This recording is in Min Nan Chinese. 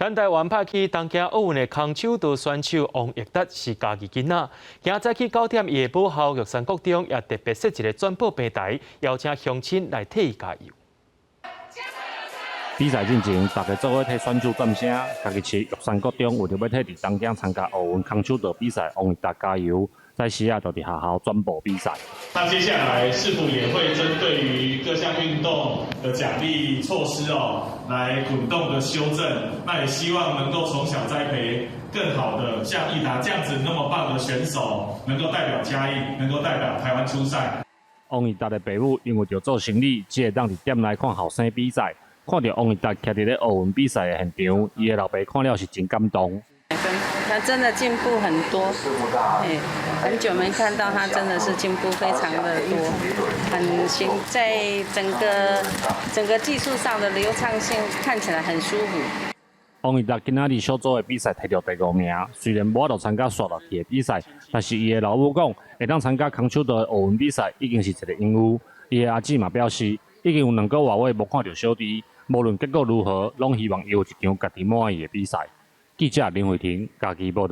咱台灣派去東京奧運的空手道選手王奕達是嘉義囡仔，今早起9點，伊的母校玉山國中也特別設一個轉播平台，邀請鄉親來替伊加油。比賽進前，大家做伙替選手點聲，嘉義市玉山國中為著欲替佇東京參加奧運空手道比賽王奕達加油，在時仔就佇學校轉播比賽。那接下來是否也會針對於各項運動的獎勵措施哦，來滾動的修正？那也希望能夠從小栽培更好的像奕達這樣子那麼棒的選手，能夠代表嘉義，能夠代表台灣出賽。王奕達的爸母因為著做生理，只會當佇店內看後生比賽。看著王奕達徛佇咧奧運比賽的現場，伊的老爸看了是真感動。他真的進步很多，哎，很久沒看到他，真的是進步非常的多，很行，在整個技術上的流暢性看起來很舒服。王奕達今仔日小組的比賽摕著第五名，雖然無法度參加紲落去的比賽，但是伊的老母講，會當參加空手道的奧運比賽已經是一個榮譽。伊的阿姊嘛表示，已經有2個外月無看著小弟。無論結果如何，攏希望伊有一場家己滿意的比賽。記者林慧婷嘉義報導。